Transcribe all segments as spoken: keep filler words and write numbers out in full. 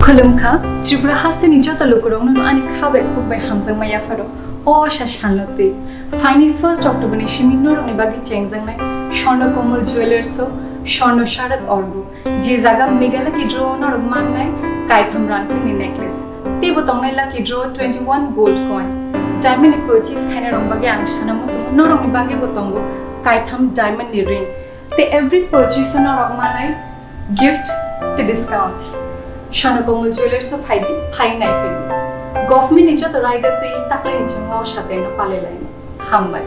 Khulumkha, Tripura hasteni joto lukurokno ani kha bai khuk bai hamjakma yapharo. O asa salno twi phaini first October ni simi norokni bagwi chengjaknai Swarna Komal Jewellers o Swarna Sharak Orgo, je jaga Meghalaya Lucky Draw o norok mannai kaitham rangchakni necklace. Teibo tongnai Lucky Draw twenty one gold coin. Diamond ni purchase khainai rok bagwi ang sana muchungo, norokni bagwi bo tongo kaitham diamond ni ring. Tei every purchase o norok manai gift tei discounts. Swarna Komal Jewellers o phaidi, phai nai phaidi. Government ni joto raida tei taklai ni chingma o sateno palai laini. Hambai.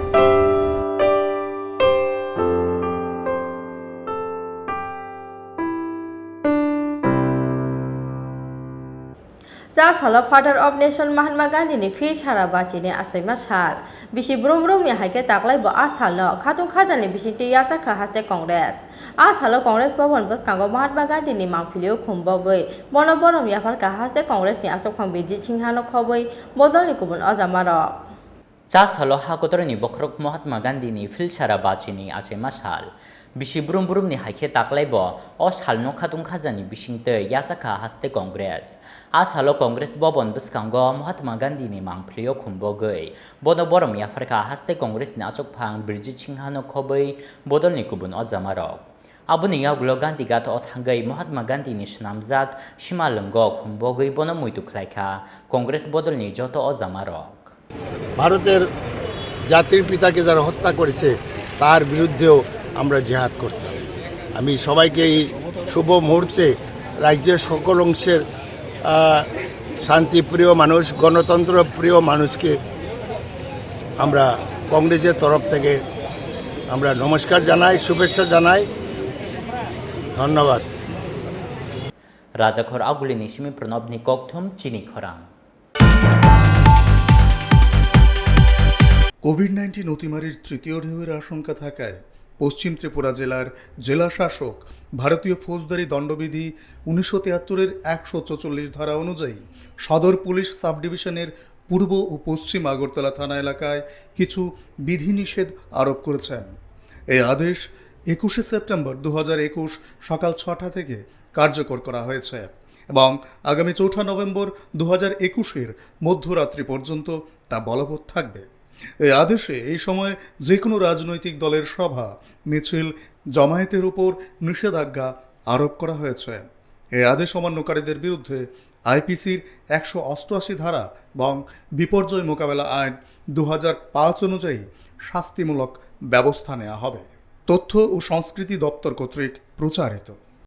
Cha salo Father of Nation Mahatma Gandhi ni phil sara bachini achaima sal. Bisi brum brum ni hai khe taklai bo a salno khatung khajani bisingtwi yachak kha haste Congress. A salo Congress Bhavan bwskango Mahatma Gandhi ni mangpilio khum bogwi bono borom yaphar kha haste Congress ni achukphang Birjit Singha no khobwi bodol ni kubun ojamarok. Cha salo ha kotorni bokhorok Mahatma Gandhi ni phil sara bachini achaima sal. Bisi brum brum ni hai khe taklai bo o salno khatung khajani bisingtwi yachak kha haste Congress. A salo Congress Bhavan bwskango Mahatma Gandhi ni mangpilio khum bogwi bono borom yaphar kha haste Congress ni achukphang Birjit Singha no khobwi bodol ni kubun ojamarok. Aboni yagulo Gandhi Ghat o thangwi Mahatma Gandhi ni swnamjak simalwngo khum bogwi bono muitu khlai kha Congress bodol ni joto ojamarok. ভারতের জাতির পিতাকে যারা হত্যা করেছে, তার বিরুদ্ধেও আমরা জিহাদ করতাম। আমি সবাইকে এই শুভ মুহূর্তে রাজ্যের সকল অংশের, আহ, শান্তিপ্রিয় মানুষ, গণতন্ত্রপ্রিয় মানুষকে আমরা কংগ্রেসের তরফ থেকে আমরা নমস্কার জানাই, শুভেচ্ছা জানাই। ধন্যবাদ। Rajakhor Aguli ni simi Pranobni kokthum chini khorang. Covid nineteen অতিমারির তৃতীয় ঢেউয়ের আশঙ্কা থাকায় পশ্চিম ত্রিপুরা জেলার জেলা শাসক ভারতীয় ফৌজদারি দণ্ডবিধি উনিশশো তিয়াত্তরের একশো চৌচল্লিশ ধারা অনুযায়ী সদর পুলিশ সাব ডিভিশনের পূর্ব ও পশ্চিম আগরতলা থানা এলাকায় কিছু বিধিনিষেধ আরোপ করেছেন। এই আদেশ একুশে সেপ্টেম্বর দু হাজার একুশ সকাল ছটা থেকে কার্যকর করা হয়েছে এবং আগামী চৌঠা নভেম্বর দু হাজার একুশের মধ্যরাত্রি পর্যন্ত তা বলবৎ থাকবে। এই আদেশে এই সময় যে কোনো রাজনৈতিক দলের সভা, মিছিল, জমায়েতের উপর নিষেধাজ্ঞা আরোপ করা হয়েছে। এই আদেশ অমান্যকারীদের বিরুদ্ধে আইপিসির একশো অষ্টআশি ধারা এবং বিপর্যয় মোকাবেলা আইন দু হাজার পাঁচ অনুযায়ী শাস্তিমূলক ব্যবস্থা নেওয়া হবে। তথ্য ও সংস্কৃতি দপ্তর কর্তৃক প্রচারিত।